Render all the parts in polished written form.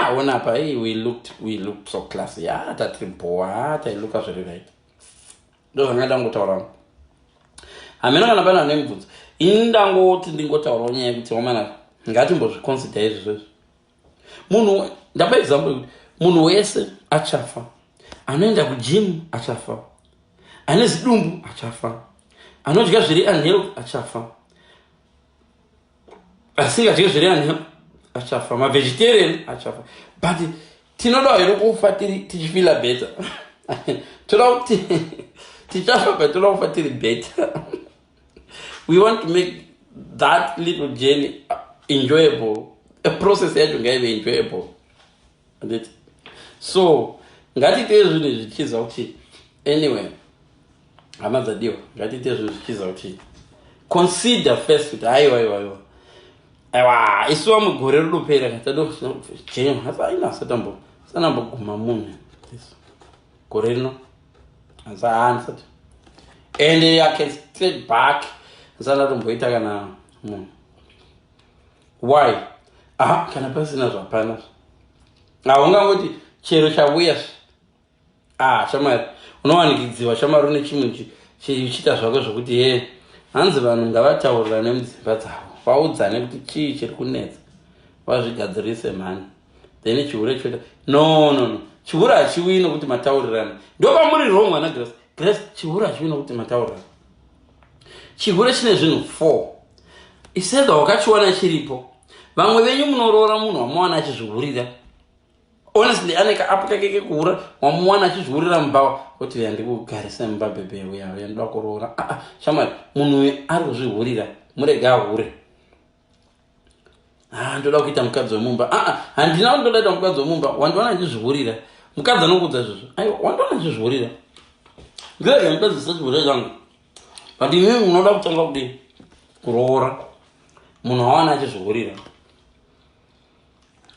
Ah, ona apa, hey, we looked so classy. Ah, tatiri boa, tailuka zviri right. Ndo zvanga ndangotaura. Hamena kana pana nemubvunzo. Ini ndangoti ndingotaurawo nyaya yekuti, wamana, ngatimbozviconsider izvozvo. Munhu, ndapa example yekuti munhu wese achafa. Anoenda kugym achafa, ane zidumbu achafa, anodya zviri unhealthy achafa, asingadyi zviri unhealthy achafa, mavegetarian achafa. But tinoda here kufa tichifeela better? Toda kuti tichafa, but toda kufa tiri better. We want to make that little journey enjoyable. A process yacho ngaive enjoyable, anditi? So ngatiite zvinhu zvichiza kuti, anyway, hama dzadiwa, ngatiite zvinhu zvichiza kuti consider first kuti aiwa, aiwa, aiwa, aiwa, isu vamwe gore rinopera tadojenya, asi aina sanamboguma munhu gore rino, asi handisati, and I can step back, ndisati ndatomboita kana munhu. Why? Aha, kana pasina zvapana, haungangoti chero chauya. Ah, shamwari, unowanikidziwa, shamwari, une chimwe chichiita zvako zvokuti ye hanzi vanhu ngavataurirane mudzimba dzavo, vaudzane kuti chii chiri kunetsa, vazvigadzirise mhani. Then chihure choita no, no, no. Chihure hachiuyi nokuti mataurirana. Ndo pamuri wrong, ana Grace. Grace, chihure hachiuyi nokuti mataurirana. Chihure chine zvinhu four. Isedha wakachiwana chiripo. Vamwe venyu munoroora munhu wamuwana achizvihurira. Honestly, ane kaapp kake kekuhura, wamuwana achizvihurira mumba, kuti yandikugarise mumba, bhebhe, uya uya, ndoda kuroora. Ah, ah, shamwari, munhu uyu ari kuzvihurira, murege ahure. Ah, ndoda kuita mukadzi wemumba. Aa, ah, handina kuti ndoda kuita mukadzi wemumba. Wandiwana achizvihurira. Mukadzi anokuudza izvozvo: "Aiwa, wandiwana achizvihurira, ndirege ndipedzise chihure changu." But imimi munoda kutanga kudii? Kuroora munhu wawana achizvihurira.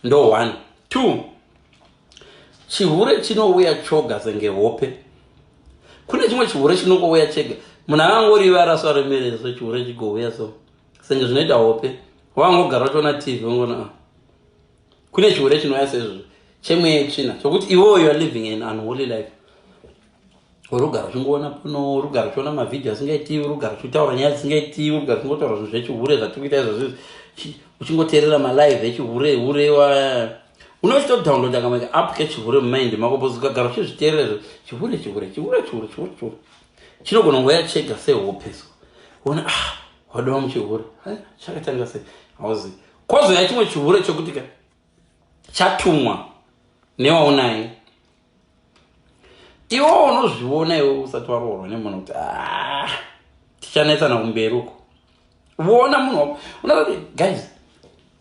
Ndo one. Two, chihure chinouya choga senge hope. Kune chimwe chihure chinongouya chega. Munhu akangorivara so, aremerere so, chihure chigouya so senge zvinoita hope. Wangogara uchiona TV, ungona. Ah. Kune chihure chinouya seizvozvo, chemweya tsvina, chokuti iwewo you are living an unholy life. Uri kugara uchingoona pano, uri kugara uchiona mavhidhio asingaitiwi, uri kugara uchitaura nyaya dzisingaitiwi, uri kugara uchingotaura zvinhu zvechihure zvatiri kuita izvozvo, uchingoteerera malive echihure hurewa. Unochitodownloada kamwe app kechihure mumind mako, because ukagara uchizviteerera izvo, chihure, chihure, chihure, chihure, chihure, chihure chinogona kungoya chega sehope. So ona, ah, wadova muchihure. Chakatanga sei? Hauzivi. Kwozoya chimwe chihure chokuti ka chatumwa newaunaye. Iwo unozviona iwe usati waroorwa nemunhu kuti, ah, tichanetsana kumberi uko. Uona munhu wako, unoati, guys,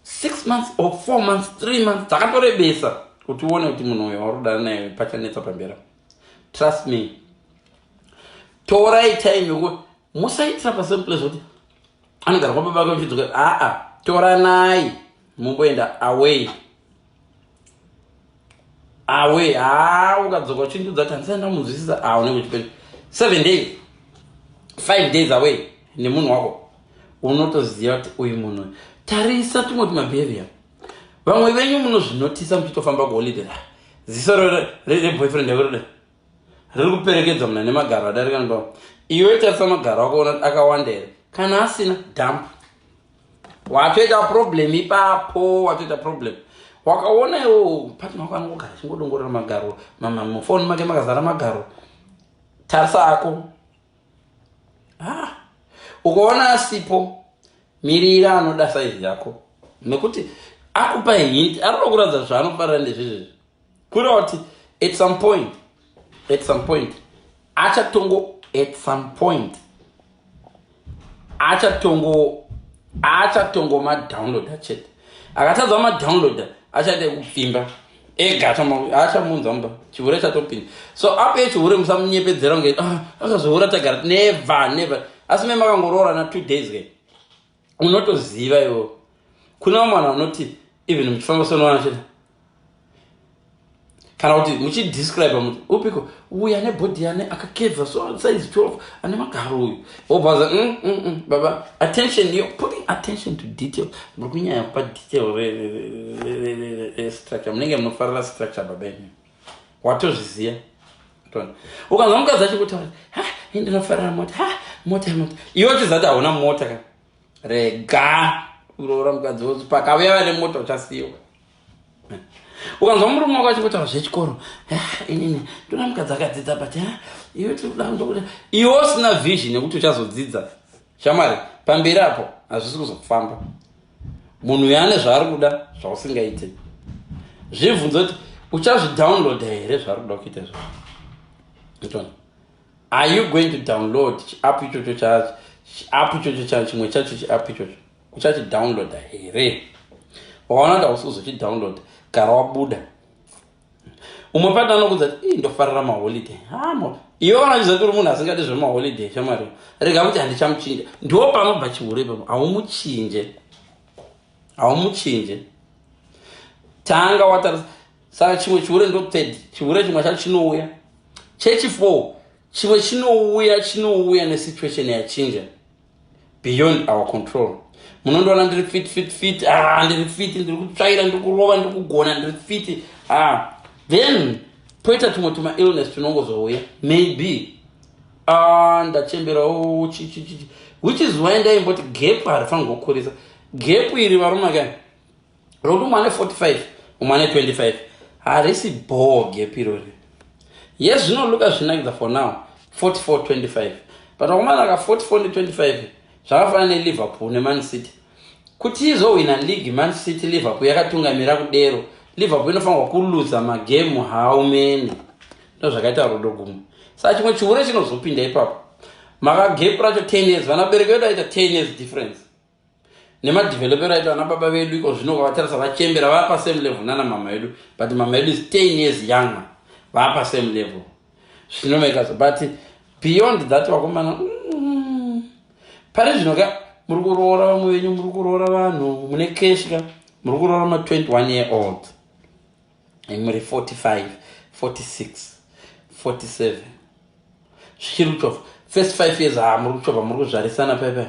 6 months or 4 months, 3 months dzakatorebesa kuti uone kuti munhu uyo warudana naye pachanetsa pamberi. Trust me, torai time yoku musaitira pasame place kuti anogara kwababa vake uchidzoka. Aa, toranai mumboenda away, away. Ha, ukadzoka uchindiudza kuti handisai ndamunzwisisa, a, unenge uchipei 7 days, 5 days away nemunhu wako, unotoziva kuti uyu munhu. Tarisa tumwe tumabehavior. Vamwe venyu munozvinotisa muchitofamba kuholiday, ziso reboyfriend yako rode riri kuperekedza munhu ane magaro adarika ndoa. Iwe tarisa magaro ako, ona akawanda here. Kana asina, dump. Watoita problem ipapo, watoita problem. Wakaona iwo partner wako anongogara achingodongorera magaro, mufoni make makazara magaro, tarisa ako. Ah, ukaona asipo, mirira anoda saizi yako, nekuti akupa hint, arikuda kuratidza zvaanofarira ndezvizvezvi. Kureva kuti at some point achatongo, at some point achatongo madownloada chete. Akatadza madownloada, achaita kupfimba ega, achamunza mumba, chihure chatopinda. So apo yechihure, musamunyepedzera kunge, ah, akazohura tagara. Never, never. Asi me makangoroora na 2 days ke, unotoziva iwo. Kuna vamwe vanhu vanoti even muchifamba sonowana chete, kana kuti muchidescribe muti upiko uyu ane body, ane akakevha, so size 12, ane magaro uyu, wobvaza, baba, attention, you're putting Attention to detail. Muri kunyanya kupa detail restructure. Munenge munofarira structure, baba imi. Watozviziva. Ukanzwa mukadzi achikutaura, "Ha, ndinofarira mota, ha, mota, mota," iwe uchiziva kuti hauna mota ka, rega kuroora mukadzi woti pakauya vane mota, uchasiyiwa. Ukanzwa murume wako achikutaura zvechikoro, "Inini ndoda mukadzi akadzidza," but iwe tikuda, iwe usina vision yekuti uchazodzidza, shamwari, pamberi apo hazvisi kuzofamba. Munhu uyo ane zvaari kuda zvausingaite. Zvibvunzo kuti uchazvidownloada here zvaari kuda kuita izvozvo. Are you going to download chiapp ichocho, chiapp ichocho, chimwe chacho, chiapp ichocho uchachidownloada here? Wakaona kuti hausi kuzochidownload, gara wabuda. Umwe pati anokudza kuti, "Ii, ndofarira maholiday." Hamo, iwe kana uchiziva kuti uri munhu asingadi zvemaholiday, shamwari, rega kuti handichamuchinja. Ndo panobva chihure ipapo. Haumuchinje, haumuchinje. Tanga watarisa. Saka chimwe chihure ndo third chihure. Chimwe chacho chinouya chechi4. Chimwe chinouya nesituation yachinja beyond our control. Munondoona ndiri fit, fit, fit. Ah, ndiri fit, ndiri kutsvaira, ndiri kurova, ndiri kugona, ndiri fit. Ah, then poita tumwe tuma illness tunongozouya, maybe, ah, ndachemberawo, chichichichi, which is why ndaimboti gap harifanirwa kukurisa. Gap iri, varume kai, rokuti umwe ane 45, umwe ane 25, harisi bore gap irori. Yes, zvinolooka zvinakidza for now, 44 25, but wakomana ka, 44 ne25 zvakafanana neLiverpool neMan City. Kuti izowina league Man City, Liverpool yakatungamira kudero, Liverpool inofanirwa kuluza magemu how many? Ndo zvakaita rudo gumwe. Saka chimwe chihure chinozopinda ipapo, makagap racho 10 years. Vanabereki vedu aita 10 years difference nemadevelopero aita vana baba vedu iko zvino. Kwavatarisa, vachembera, vapa same level nana mama vedu, but mama vedu is 10 years younger, vapa same level. Zvinomeka so. But beyond that, vakomana, pari zvino ka, muri kuroora vamwe venyu, muri kuroora vanhu mune cash ka, muri kuroora ma21 year old, muri 45, 46, 47, zvichiri kuchovha. First 5 years, ha, muri kuchovha, muri kuzvarisana paipai.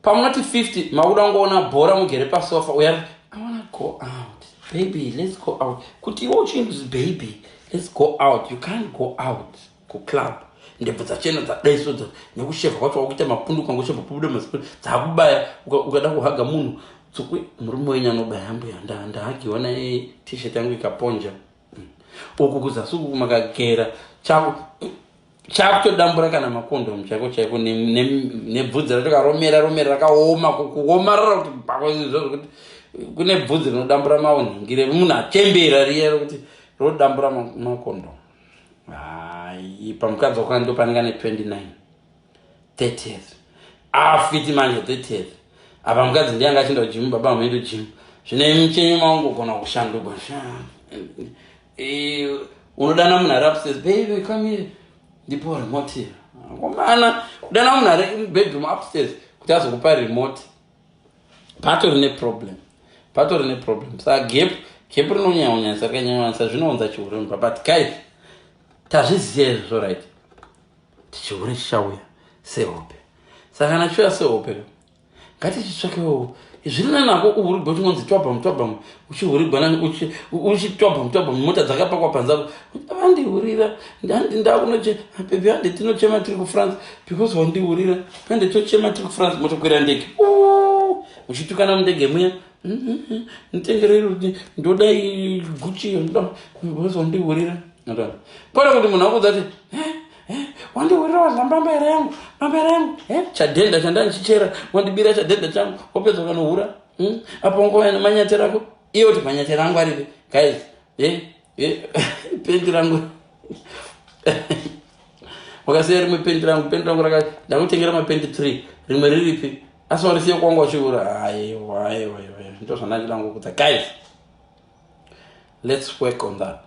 Pamunoti 50, makuda kungoona bhora mugere pasofa. Uya, "I wanna go out, baby, let's go out." Kuti iwe uchinzi, "Baby, let's go out," you can't go out kuclub. Ndebvu dzachena, dzadaiso, nekushevha kwacho wakuita mapundu, kwangoshevha pobuda mazipo, dzakubaya. Ukada kuhaga munhu, murume wenyu anobaya, "Mbuya, ndahagiwa naye, T-shirt yangu ikaponja." Uku kuzasi uku makagera chakutodambura kana makondomu chaiko chaiko, nebvudzi racho karomera romera, rakaoma kuomarara, kuti kune bvudzi rinodambura maunhingire munhu achembera riya, rokuti rodambura makondomu. Hai, pamukadzi wako ndo panenge ane 29, 30 years, afiti manje 30 years. Apa mukadzi ndiye anga achienda kugym, baba hamuendi gym. Zvino muchenyu maungogona kushandugwa. Unodana munhu ari upstairs, "Baby, come here, ndipo remote." Komana, kudana munhu ari bedroom upstairs kuti azokupa remote, patori neproblem, patori neproblem. Saka gap rinonyanyanyanyisa, rikanyanyanyisa zvinounza chihure mumba. But guys, tazviziva izvozvo, right? Tichihure chichauya sehope. Saka kana chiuya sehope, ngatichitsvakewo zviri nanako. Uhurigwa chingonzi twabhamu, twabhamu, uchihurigwa, uchitwabhamu, twabhamu, mota dzakapakwa panze apo, "Vandihurira, handi ndakunoche, baby, handi tinochema tiri kuFrance because wandihurira, handi tochema tiri kuFrance." Motokwira ndege, muchitukana mundege muya, "Nditengerei, ndodai Gucci because wandihurira." Kwete kuti munhu akudza kuti, "Wandihurira, wadla mbambaira yangu, mbambaira yangu, chadhenda chandandichichera, wandibira chadhenda changu." Wapedza ukanohura. Apo nguva nemanyatero ako, iye kuti, "Manyatero angu aripi, guys? Pendi rangu wakasiya, rimwe pendi rangu, pendi rangu raka ndakutengera mapendi 3, rimwe riripi?" Asi warisiye kwanga uchihura. Aiwa, aiwa, aiwa, ndo zvandandida ngokudza. Guys, let's work on that.